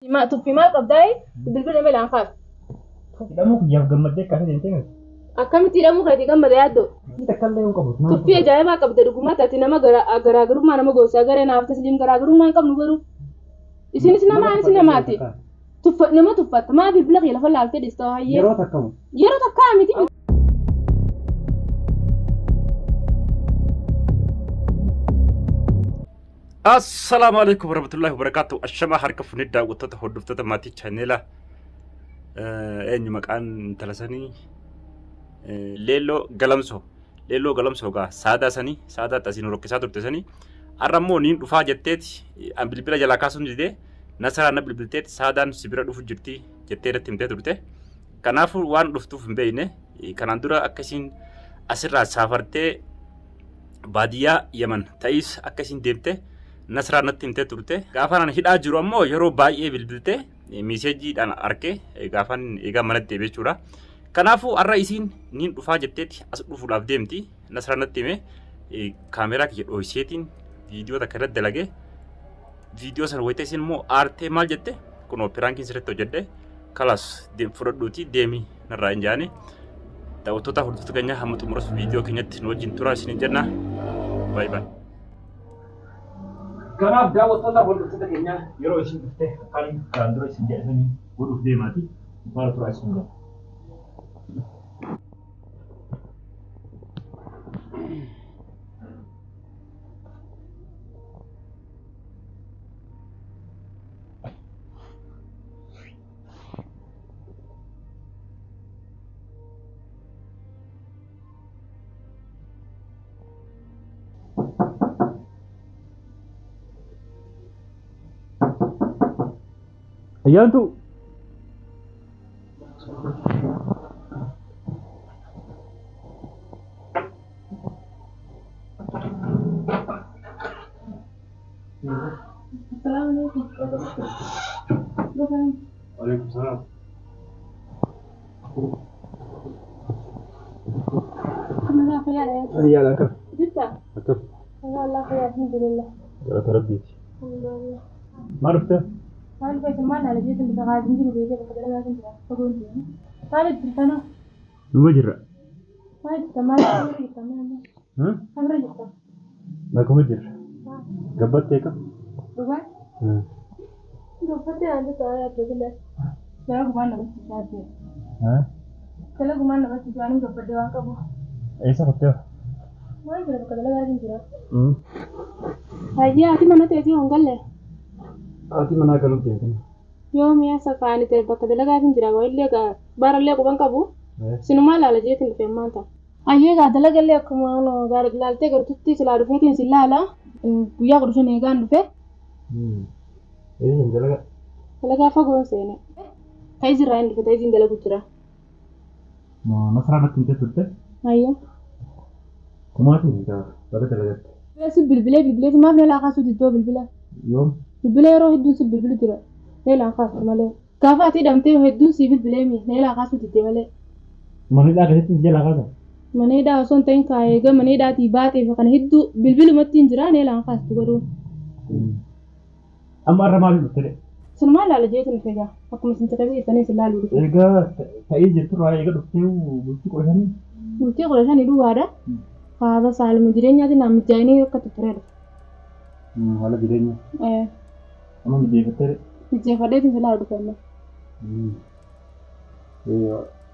Tuffii maal qabdaa bilbila nama ilaan kaaf. Hidhamuu kiyyaaf gammaddee akkasii deemtee miti. Akkamitti hidhamuu keetii gammada yaaddoo? Takka illee hin qabu. Tuffii ajaa'ibaa qabda dhugumaa taate nama garaagarummaa nama goosaa garee naaf tasliim garaagarummaa hin qabnu garuu. Isinis nama anis namaati. Nama tuffatta maa bilbila kee lafa laaltee dhiista hayyee. Yeroo takkamu. Yeroo takkaa miti. Assalaamu alaikum warahmatullahi wabarakatuh. Ashamaa harka fuunee daawwattoota hordoftoota maatii chaanela eenyu maqaan intala sanii Leelloo Galamsoo. Leelloo Galamsoo gaa saadaa sanii saadaa asiin rokkisaa turte sanii har'a immoo niin dhufaa jetteeti an bilbila jalaa kaasuun didee Nasraa na bilbilteeti saadaan si bira dhufu jirti jettee irratti himtee turte. Kanaafuu waan dhuftuuf hin beekne kanaan dura akka isiin asirraa saafartee baadiyyaa Yaman ta'is akka isin deemte Nasraa natti himtee turte. Gaafa an hidhaa jiru ammoo yeroo baay'ee bilbilte miiseejiidhaan arke gaafan eegaa manatti deebi'e jechuudha. Kanaafuu har'a isiin niin dhufaa jetteeti as dhufuudhaaf deemti. Nasraa natti hime kaameeraa kiyya dhooyseetiin viidiyoo takka irratti dalage. Viidiyoo sana wayita isin immoo aartee maal jette kunoo piraankiin sirriitti hojjedhe kalas fudhadhuuti deemi narraa hin jaani. Daawwattoota hordoftoota keenya hamma xumura viidiyoo keenyatti nu wajjin turaa isiniin jenna. Baay baay. Kanaaf daawwattoota hordoftoota keenya yeroo isin dhufte akkaan karaan dura isin jedhanii godhuuf deemaati. Faana turaa isin jedha. Ayyaantu. Assalaamu alaikum. Waalaikum salaam. Nagaa fayyaadha. Ayyaadha akkam. Jirta? Akkam. Nagaa Allah fayyaa alhamdulillah. Galata Rabbiiti. Alhamdulillah. Maal dhufte? Maal dhufeetu maal laala jeetu bifa qaadin jiru beekee bakka dalagaa kan jira fagoon deemu. Maal itti kana? Numa jirra. Maal itti maal jirta maal? Kamira jirta? Naguma jirra. Gabbattee kam? Dhugaa? Gabbattee aan jirta abbaa bilaa. Dalagumaan namatti jaadde. Dalagumaan namatti jaanuu gabbadde waan qabu. Eessa kuttee? Maal jira bakka dalagaa kan jira. Hayyee ati mana teetii hon galle? Ati manaa galuuf deemte. Yoo mi'a safaani ta'e bakka dalagaa kan jira waayillee gaa baarallee quban qabu. Sinumaa laala jeetiin dhufe ammaan ta'a. Hayyee gaa dalagallee akkuma laaltee gartutti silaa dhufeetiin si laala. Guyyaa 15 eegaan dhufe. Eessa dalagaa? Dalagaa fagoon seene. Ta'ii irraa hin dhufe ta'ii siin dalagu jira. Nasraa natti himtee turte. Hayyee. Kumaatiin gaa baga dalagatte. Si bilbilee bilbilee maaf na kaasuu diddoo bilbila. Yoom? Bilbila yeroo hedduun si bilbilu jira. Neelaan kaastu malee. Gaafa ati hidhamtee hedduun si bilbilee mi neelaa kaasuu diddee malee. Mana hidhaa keessatti si jalaa kaasa? Mana hidhaa osoo hin ta'in kaa'ee egaa mana hidhaatii baatee fi kana hedduu bilbilumatti hin jira neelaan kaastu garuu. Amma har'a maaliif dhufte? Sinumaa laala jeetiin dhufe egaa akkuma isin takka jirtanii isin laaluu dhufe. Egaa ta'ee jirturraa eega dhuftee bultii 15. Bultii 15 duwwaadha. Haala saaluma jireenyaatiin naan mijaa'inii akka turee dhufe. Haala jireenyaa. Amma mijeeffattee? Mijeeffadheetiin si laalu dhufe amma.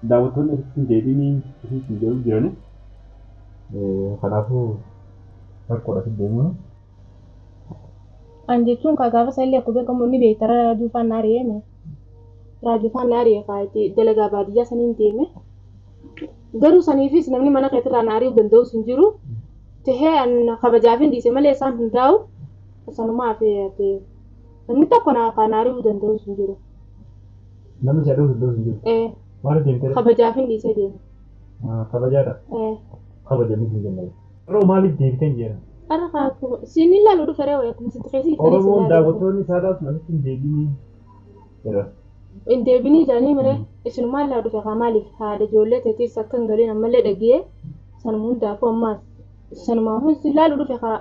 Daawwattoonni asitti hin deebiin asitti hin deebiin jirani. Kanaafuu rakkoodha asitti deemuun. An jechuun kaa gaafa sanillee akkuma beekamu ni beekta raajuu faan na ari'eeme. Raajuu faan na ari'e kaa itti dalagaa baadiyyaa saniin deeme. Garuu saniifis namni mana keetirraa na ari'uu danda'us hin jiru. Tahee an kabajaaf hin dhiise malee isaan hundaa'u sanumaaf namni tokko na kaa na ari'uu danda'us hin jiru. Namni si ari'uu danda'us hin jiru. Maaliif deemtee? Kabajaaf hin dhiisee deeme. Kabajaadha. Kabajamii hin jenne. Yeroo maaliif deebitee hin jedhan? Har'a kaa siin ilaalu dhufe ree akkuma sitti keessi jirtanii Oromoon daawwattoonni saadaas asitti hin deebiin jedha. Hin deebinii jedhanii miree isinumaa ilaalu dhufe kaa maaliif haadha ijoollee teetiis akka hin galiin ammallee dhagiyee sanuma hundaafuu ammaas sanumaafuu isin ilaalu dhufe kaa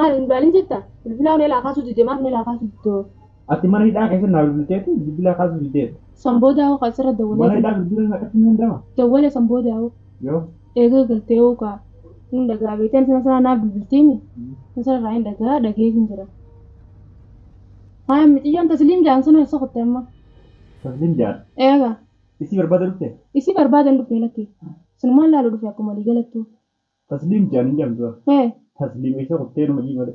maal hin baalin jetta bilbilaa neelaa kaasuu dide maaf neelaa kaasuu didoo. Ati mana hidhaa keessa naa bilbilteetu bilbila kaasuu diddeetu. San booda hoo asirra Mana dawwalee hidhaa bilbila naqatti ni danda'ama. dawwale san booda hoo Yoo. eega galtee hoo kaa hin dhagaa beektan sana sana naaf bilbilteemi. Sana irraa hin dhagaa dhageetiin jira. Haa miciyyoon tasliim jaan sun eessa kutte amma? Tasliim jaan. Eega Isii barbaada dhufte? isii barbaadan dhufe lakki. Sunumaan laalu dhufe akkuma walii galattu. Tasliim jaan hin jedhamtu. Ee Tasliim eessa kuttee numa jii malee.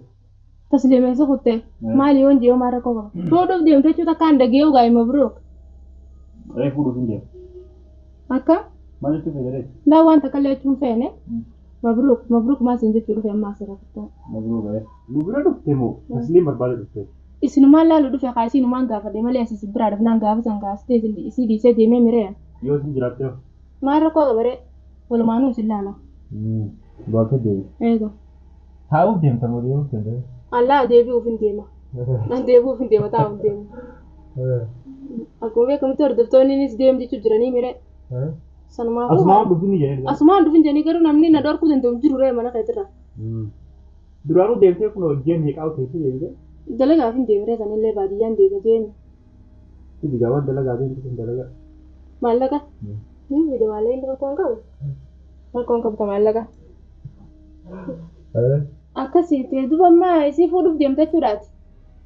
tasliim eessa kutte? Maali yoon jee maal rakkoo qaba? Fuudhuuf deemte jechuun takkaan dhagee hoo gaa'ima biroo. Ree fuudhuuf hin deemu. Akka Maal jechuuf fayyadee? laa waan takka illee jechuun feene. Mabruuk mabruuk maal siin jechuu dhufe amma asirra kutte. Mabruu ga'ee. Nu bira dhufte moo tasliim barbaada dhufte? Isinumaan laalu dhufe kaa isinumaan gaafadhe malee asii biraa dhufnaan gaafa san kaastee isii dhiisee deemee miree. Yoo isin jiraatte hoo? Maal rakkoo qaba ree? Walumaanuu isin laala. Baatee deebi. Eega. Taa'uuf deemta moo deemuuf deemta? Allaa deebi'uuf hin deema. Nan deebi'uuf hin deema taa'uuf deema. Akkuma beekamutti hordoftoonnis deemu jechuuf jiranii miree. Sanumaafuu. Asumaan dhufin ni jedhanii. Asumaan dhufin jedhanii garuu namni na dhorkuu danda'u jiru ree mana keetirra. Duraanuu deemtee kun hojii meeqaa keessa deemte? Dalagaaf hin deemree sanillee baadiyyaan deema deemi. Itti gaawwan dalagaa deemtu kun dalagaa. Maallaqa. Ni fide maallaqa inni rakkoon qabu. Rakkoon qabda maallaqa. Akkasii ta'e duuba ammaa isii fuudhuuf deemta jechuudhaati.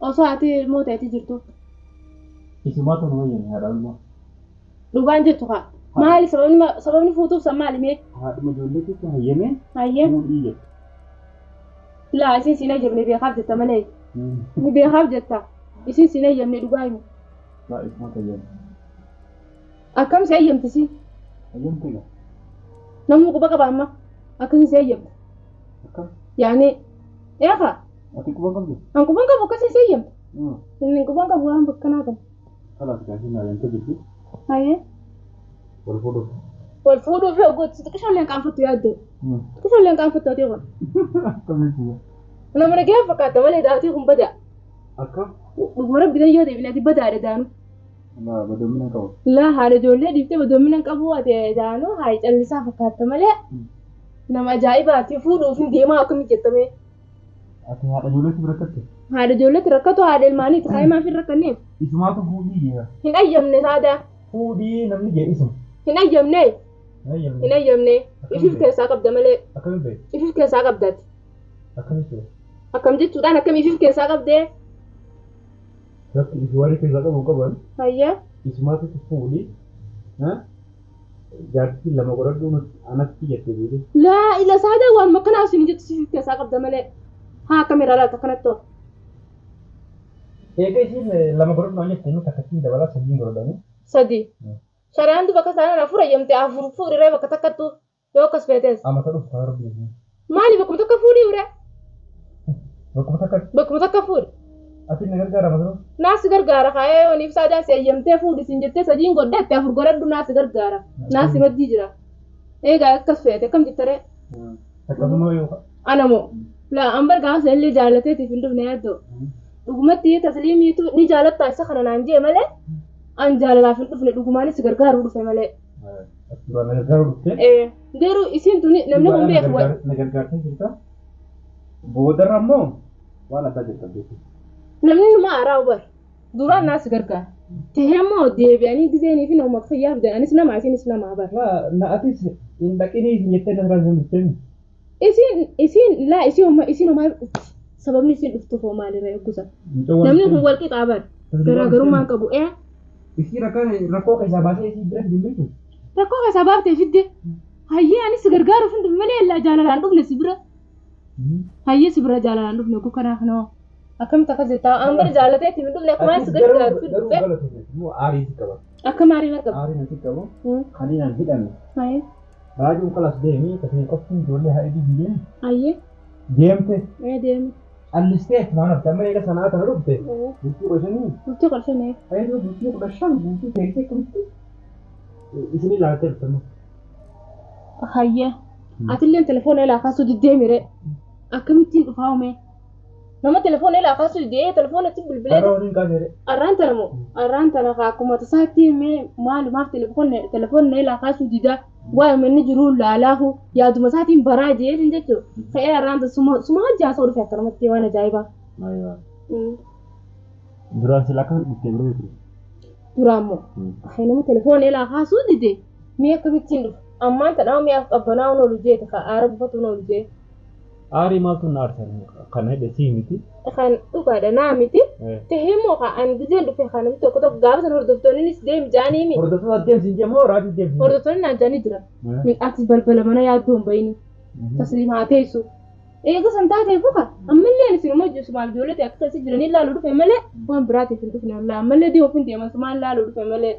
Osoo ati ilmoo ta'eeti jirtu. Isumaatu nu wayyan haadha ilmoo. Dhugaan jettu kaa. Maali sababni fuutuuf san maali mee? Haadhuma ijoollee keessa hayyamee Hayyee. fuudhii jettu. Laa isin siin hayyamne beekaaf jetta malee. Ni beekaaf jetta. Isin siin hayyamne dhugaa himi. Laa isumaatu hayyame. Akkam si hayyamti si? Hayyamte gaa. Namni quba qaba amma. Akkasii si hayyamte. Akkam? Yaani eegaa Ati quba qabdu? an quban qabu akkasii si hayyamte. Inni quban qabu waan bakka naa kana. Kalaas gaafii naa hayyamte jirti. Hayyee. Wal fuudhuuf. Wal fuudhuuf yoo gootu xiqqishoolleen qaanfattu yaaddu. Xiqqishoolleen qaanfattu ati kun. Akkamitti? Nama nagaya fakkaata malee daatii kun badaa. Akkam? Dhuguma rabbi yoo deebine ati badaadha daanu. Laa badoomina qabu. Laa haadha ijoollee dhiiftee badoomina qabu ati daanu haa callisaa fakkaata malee. Nama ajaa'ibaati fuudhuuf hin deemaa akkamitti jettamee. Ati haadha ijoolleetti rakkatte? Haadha ijoolleetti rakkatu haadha ilmaaniiti kaa'imaaf hin rakkanneef. Isumaatu fuudhii jira. Hin ayyamne saadaa. Fuudhii namni jee isuma. Hin ayyamne. Hin ayyamne. Ifiif keessaa qabda malee. Akkamiin beektu? Ifiif keessaa qabdaati. Akkamitti? Akkam jechuudhaan akkam ifiif keessaa qabdee. Lakki ifi waan keessaa qabu qaban. Hayya. Isumaatu fuudhii. Jaartii lama godhadhu anatti jettee beekte. Laa ila saadaa waan makkanaa isin jettu ifiif keessaa qabda malee. Haa akkam irraa laata akkanatti ta'u. Eega isiin lama godhadhu naan jette inni takkatti dabalaa sadiin godhadhani. Sadi. Shari'aan duba akka isaan afur ayyamte afur fuudhiree bakka takkattu yoo akkas feetes. Amata dhufu haa rabbi. Maali bakkuma takka fuudhii ure? Bakkuma takka. Bakkuma takka fuudhi. Ati na gargaara amata dhufu. Naas gargaara kaayee yoon ibsaa jaansi ayyamtee fuudhi siin jettee sadiin godhatte afur godhadhu naas gargaara. Naas maddii jira. Egaa akkas feete akkam jettaree? Akkasuma yoo. Ana moo? Laa an bargaasa illee jaalateetiif hin dhufne yaaddoo. Dhugumatti tasliimiitu ni jaalattaa isa kana naan jee malee an jaalalaaf hin dhufne dhugumaanis gargaaruu dhufe malee. Duraan na gargaaruu dhufte? Garuu isiin tuni namni kun beeku. Na gargaartee jirta. Boodarra immoo waan addaa jirta beeku. Namni numa aaraa hubar. Duraan naas gargaara. Tahee immoo deebi'anii gizeenii fi nama fayyaa fidan anis nama isinis nama bar. Na atis hin dhaqinii isin jettee na biraan hin dhufteemi. Isiin laa isiin homaa dhufti. Sababni isiin dhuftuuf hoo maalirra eeggusa. Namni kun wal qixaa bar. Garaagarummaan qabu. Isii rakkoo keessaa baasee isii bira fidin beektu? Rakkoo keessaa baaftee fidde. Hayyee anis gargaaruuf hin dhufne malee illaa jaalalaan dhufne si bira. Hayyee si bira jaalalaan dhufne guu kanaaf noo. Akkamitti akkas jettaa? An bara jaalateetti hin dhufne akkuma si gargaaruuf hin dhufne. Aarii si qaba. Akkam aarii na qaba? Aarii na si qabu. Kan inni hidhame. Hayyee. Raajuun kalas deemee akkasuma qofti ijoollee haa idii deemi. Hayyee. Deemte. Ee deeme. Allistee maal hafte amma eega sanaa tana dhufte. Bultii 15. Bultii 15. Hayyee bultii 15 guutuu teessee akkamitti isin ilaaltee dhufte. Hayyee. Atilleen telefoona ilaa kaasuu diddeemire. Akkamittiin dhufaa uume? Nama telefoona ilaa kaasuu diddee telefoona itti bilbilee. Arraan tana moo? Arraan tana akkuma tasaatti mee maalumaaf telefoona ilaa kaasuu didaa. Waa'ee manni jiruu laalaahu yaaduma isaatiin baraa jeetiin jechuudha. Ka'ee arraan tana suma hojii haasa'uu dhufe akkanumatti waan ajaa'ibaa. Duraan sila akka dhuftee bira ture. Duraan moo? Nama telefoon elaa kaasuu dide. Mi'a akkamittiin dhufa? Ammaan tadhaa mi'aaf qabbanaa oolu jeete ka aara buufatuun oolu jee. Aarii maaltu na aarsan kana hidhe sii miti. Kan dhugaadha naa miti. Tahee moo ka ani gizeen dhufe kan namni tokko tokko gaafa sana hordoftoonnis deemi jaanii mi. Hordoftoota deemsi hin moo raajii deemsi? Hordoftoonni naan jaanii jira. Ati balbala mana yaaddoo hin bayini. Tasliimaa teessu. Eega san taateef ka ammallee ani sinuma sumaaf ijoollee ta'e akka keessa jiranii laaluu dhufe malee waan biraatiif hin dhufne wallaahi ammallee deemuuf hin deeman sumaan laaluu dhufe malee.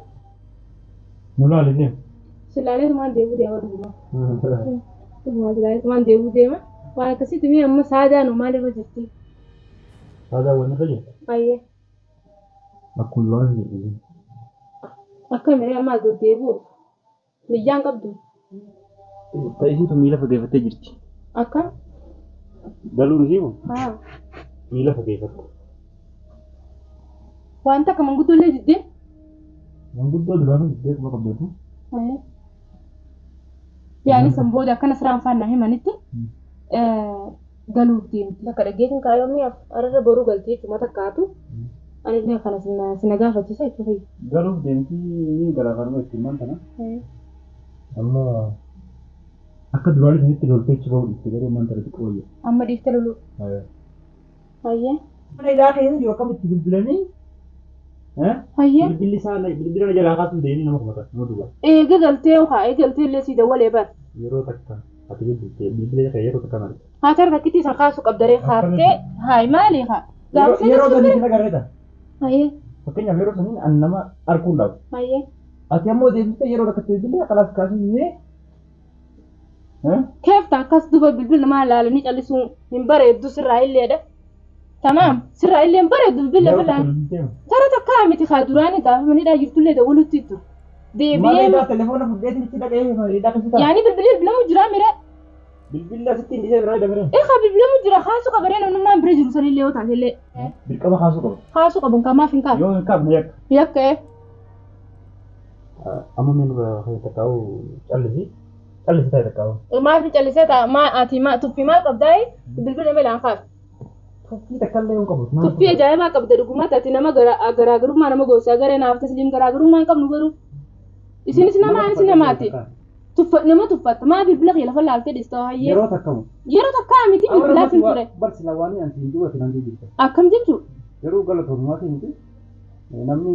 Nu laali deemu. Silaalee sumaan deemuu deema dhuguma. Dhuguma silaalee sumaan deemuu deema. Waan akkasitti mi'a amma saadaan maalirra jirti? Saadaa waan irra jirti? Baay'ee. Akkuma waan jedhu. Akka miree amma as deddeebi'u. Niyyaan qabdu. Ta'isiitu miila fageeffattee jirti. Akka? Galuun isii kun? Haa. Miila fageeffatte. Wanta akka manguddoo illee jiddee? Manguddoo duraanuu jiddee quba qabdatu. Yaani san booda akkana siraan faannaa himanitti galuuf deemti. Akka dhaggeetiin kaayyoo mi'aaf ararra boruu galtee jechuudha takkaatu. Ani illee kana sina gaafachiisa jechuudha. Galuuf deemti garaagarummaa ittiin maal kana? Amma akka duraanii sanitti loltee achi bahu dhiifte garuu maal taate xiqqoo. Amma dhiifte loluu. Hayyee. Mana ilaa keessa jiru akkamitti bilbilanii? Hayyee. Bilbilli isaa bilbila na jalaa kaasuuf deemee nama kumata nama duuba. Eega galtee haa eegaltee illee si dawwalee bar. Yeroo takka ati bilbiltee bilbila kee yeroo takka malee. Haa tarra kittii isa kaasuu qabdaree kaaftee haay maali haa. Yeroo sanii na garreeta. Hayyee. Fakkeenyaaf yeroo saniin an nama arguun dhabu. Hayyee. Ati ammoo deebistee yeroo rakkate bilbilee kalaas kaasuu dhiisee. Keefta akkas duba bilbila namaa ilaalanii callisuun hin bareeddu sirraa illeedha. Tamaam sirraa illee hin bareeddu bilbila filaan. Tara takkaa miti haa duraanii gaafa manidhaa jirtullee dawwalutti jiru. Deebi'ee. Maal telefoona fudheetiin itti dhaqee hidhaa keessa ta'a. Yaani bilbilli bilbilamu jira mire. Bilbilli asitti hin dhiisee biraa dabaree. Eegaa bilbilamu jira kaasuu qabaree namnummaan bira jiru sanillee yoo taate illee. Dirqama kaasuu qaba. Kaasuu qaban kamaaf hin kaafne. Yoo hin kaafne yakka. Yakka ee. Amma mee nurra takkaa'u callisi. Callisi taa'e takkaa'u. Maaf callisee ta'a maa ati maa tuffii maal qabdaa bilbila nama ilaan kaaf. Tuffii takka illee hin qabu. Tuffii ajaa'ibaa qabda dhugumatti ati nama garaagarummaa nama goosa garee naaf tasliim garaagarummaa hin qabnu garuu. Isinis nama anis namaati. Nama tuffatta maa bilbila kee lafa laaltee dhiista hayyee. Yeroo takkamu. Yeroo takkaa miti bilbilaaf hin ture. Barsi lawaanii anti hin duwwati nan jirta. Akkam jechuu? Yeroo galatoomaa miti namni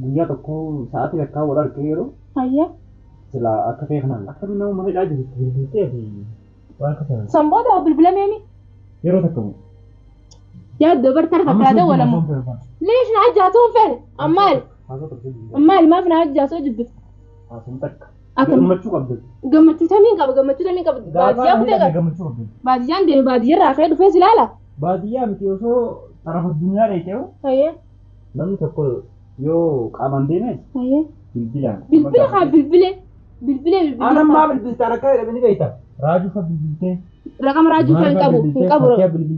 guyyaa tokko sa'aatii takkaa wal argee yeroo. Hayyee. Sila akka ta'e kanaan akkamiin nama mana hidhaa jirtu bilbiltee fi waan akka sana. San booda bilbilameemi. Yeroo takkamu. Yaaddoo bartara fakkaata walamu. Leesh na ajjaasoo hin feene ammaal. Ammaal maaf na ajjaasoo jibbitu. Haasoo takka. Gammachuu qabdu. Gammachuu tamiin qaba gammachuu tamiin qaba. Baadiyyaa kutee qaba. Gammachuu qabdu. Baadiyyaan deeme baadiyyaarraa ka'ee dhufee si ilaala. Baadiyyaa miti osoo xarafa addunyaa dheeteewu. Hayyee. Namni tokko yoo qaamaan deeme. Hayyee. Bilbilaan. Bilbila haa bilbilee. Bilbilee bilbilee. Aannan maa bilbiltaa rakkaa jedhamanii beekta. Raajuu fa bilbiltee. Raqama raajuu fa hin qabu hin qabu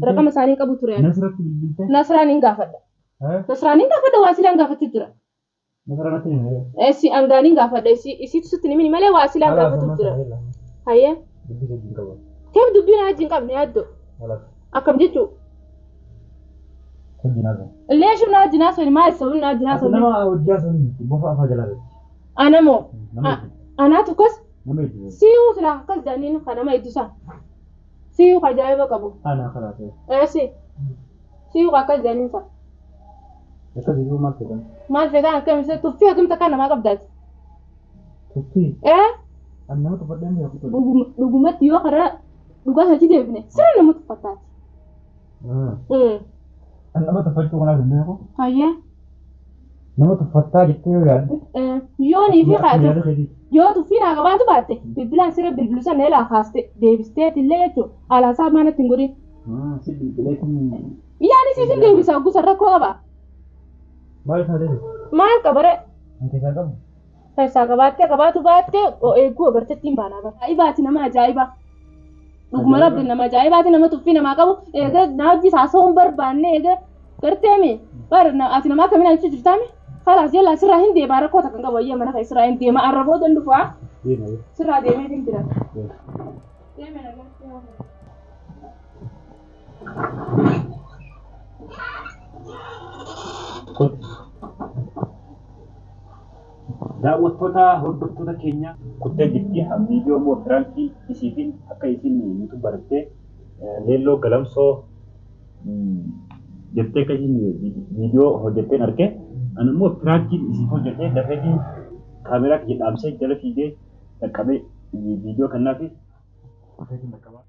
raqama isaanii hin qabu ture. Nasratti bilbiltee. Nasraan hin gaafadha. Nasraan hin gaafadha waa silaan gaafachuu jira. Nasraan hin himne. Esi angaaniin gaafadha isiitu sitti himini malee waa silaan gaafatu jira. Hayyee. Dubbii wajjin qaba. Keef dubbii na wajjin qabne yaaddoo. Akkam jechuu. Leeshu na wajjin haasofni maal sababni na wajjin haasofni. Nama hojii haasofni bofa afaa jalaa irratti. Anamoo. Anaa tokkos. Nama hedduu. Si'uu silaa akkas jedhaniin kan nama hedduu isaa. Si'uu ajaa'iba qabu. Anaa karaa ta'e. Eessi. Si'uu akkas jedhaniin isaa. Akkas iyyuu maal fedhan? Maal fedhan akkamitti tuffii akkamitti akka namaa qabdaati? Tuffii? Ee. An nama tuffadhee mi'a kutu. Dhugumatti yoo karaa dhugaa isaatti deebine sirri nama tuffataati. An nama tuffachuu kanaaf hin beeku. Hayyee. Nama tuffattaa jettee yoo yaadde. Yoonii fi kaatu yoo tuffii naa qabaatu baatte bilbilaan sirra bilbilu sana ilaa kaaste deebisteet illee jechuudha alaasaa maanatti hin godhin. Si bilbileetiin. Yaani siif hin deebisa gosa rakkoo qaba. Maal isaa deebisa? Maal qabare? An keessaa qabu. Keessaa qabaattee qabaatu baattee eeguu agarteetti hin baanaa bara. Ajaa'ibaati nama ajaa'iba. Dhuguma rabbi nama ajaa'ibaati nama tuffii namaa qabu eega na hojii haasa'uu hin barbaanne eega garteemi bara ati nama akkamiin achi jirtaami? خلاص يلا سرها هندي باركوتك قوية ما نخي سرها هندي ما قربوا دندفع سرها دي ما تنترا Daawwattoota hordoftoota keenya kuttee jirti. Viidiyoo immoo piraankii isiitiin akka isiin YouTube barattee Leelloo Galamsoo jettee akka isiin viidiyoo hojjetteen arge. Ani immoo piraankiin isiif hojjetee dafeetiin kaameraa kiyya dhaamsee jala fiigee dhaqqabee viidiyoo kanaaf dhufeetiin dhaqqabaa.